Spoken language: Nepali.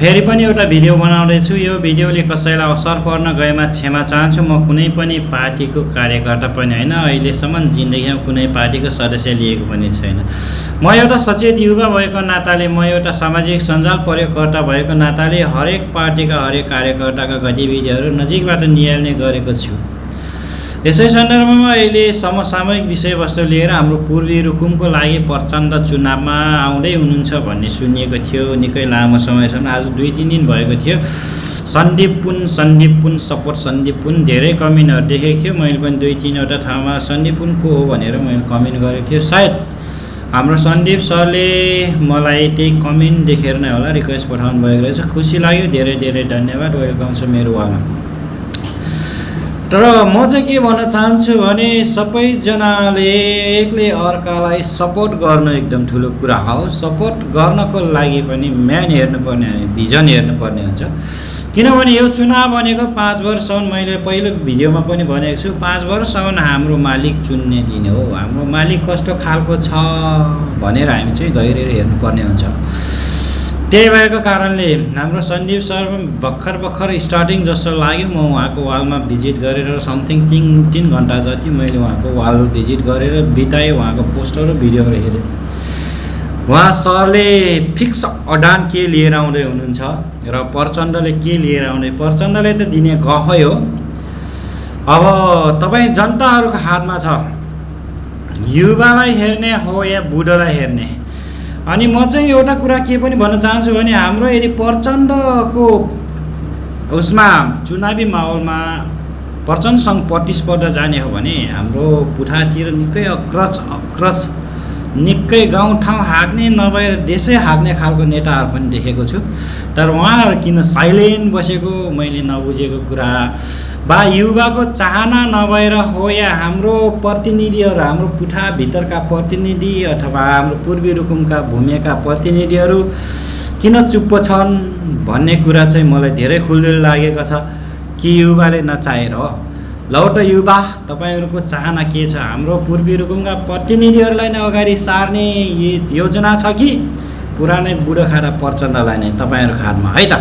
फेरि पनि एउटा भिडियो बनाउँदैछु। यो भिडियोले कसैलाई असर पर्न गएमा क्षमा चाहन्छु। म कुनै पनि पार्टीको कार्यकर्ता पनि होइन, अहिलेसम्म जिन्दगीमा कुनै पार्टीको सदस्य लिएको पनि छैन। म एउटा सचेत युवा भएको नाताले, म एउटा सामाजिक सञ्जाल प्रयोगकर्ता भएको नाताले हरेक पार्टीका हरेक कार्यकर्ताका गतिविधिहरू नजिकबाट नियाल्ने गरेको छु। यसै सन्दर्भमा अहिले समसामयिक विषयवस्तु लिएर हाम्रो पूर्वी रुकुमको लागि प्रचण्ड चुनावमा आउँदै हुनुहुन्छ भन्ने सुनिएको थियो निकै लामो समयसम्म। आज 2-3 दिन भएको थियो। सन्दीप पुन सपोर्ट सन्दीप पुन धेरै कमेन्टहरू देखेको थियो। मैले पनि 2-3 वटा ठाउँमा सन्दीप पुन को हो भनेर मैले कमेन्ट गरेको थियो। सायद हाम्रो सन्दीप सरले मलाई त्यही कमेन्ट देखेर नै होला रिक्वेस्ट पठाउनु भएको रहेछ। खुसी लाग्यो, धेरै धेरै धन्यवाद। वेलकम छ मेरो वालमा। तर म चाहिँ के भन्न चाहन्छु भने सबैजनाले एकले अर्कालाई सपोर्ट गर्नु एकदम ठुलो कुरा हो। सपोर्ट गर्नको लागि पनि म्यान हेर्नुपर्ने, भिजन हेर्नुपर्ने हुन्छ। किनभने यो चुनाव भनेको 5 वर्षसम्म, मैले पहिलो भिडियोमा पनि भनेको छु, 5 वर्षसम्म हाम्रो मालिक चुन्ने दिन हो। हाम्रो मालिक कस्तो खालको छ भनेर हामी चाहिँ धैर्य हेर्नुपर्ने हुन्छ। त्यही भएको कारणले हाम्रो सन्दीप सर भर्खर स्टार्टिङ जस्तो लाग्यो। म उहाँको वालमा भिजिट गरेर समथिङ 3 घन्टा जति मैले उहाँको वाल भिजिट गरेर बिताएँ। उहाँको पोस्टहरू भिडियोहरू हेरेँ। उहाँ सरले फिक्स अडान के लिएर आउँदै हुनुहुन्छ र प्रचण्डले के लिएर आउने। प्रचण्डले त दिने गफै हो। अब तपाईँ जनताहरूको हातमा छ, युवालाई हेर्ने हो या बुढोलाई हेर्ने। अनि म चाहिँ एउटा कुरा के पनि भन्न चाहन्छु भने हाम्रो यदि प्रचण्डको उसमा चुनावी माहौलमा प्रचण्डसँग प्रतिस्पर्धा जाने हो भने हाम्रो पुठातिर निकै अग्रज निकै गाउँठाउँ हाँक्ने नभएर देशै हाँक्ने खालको नेताहरू पनि देखेको छु। तर उहाँहरू किन साइलेन्ट बसेको मैले नबुझेको कुरा, बा युवाको चाहना नभएर हो या हाम्रो प्रतिनिधिहरू, हाम्रो पुठाभित्रका प्रतिनिधि अथवा हाम्रो पूर्वी रुकुमका भूमिका प्रतिनिधिहरू किन चुप्प छन् भन्ने कुरा चाहिँ मलाई धेरै खुल्दुल लागेको छ। कि युवाले नचाहेर हो? लौट युवा, तपाईँहरूको चाहना के छ? हाम्रो पूर्वी रुकुमका प्रतिनिधिहरूलाई नै अगाडि सार्ने योजना छ कि पुरानै बुढो खाडा प्रचण्डलाई नै? तपाईँहरूको हातमा है त।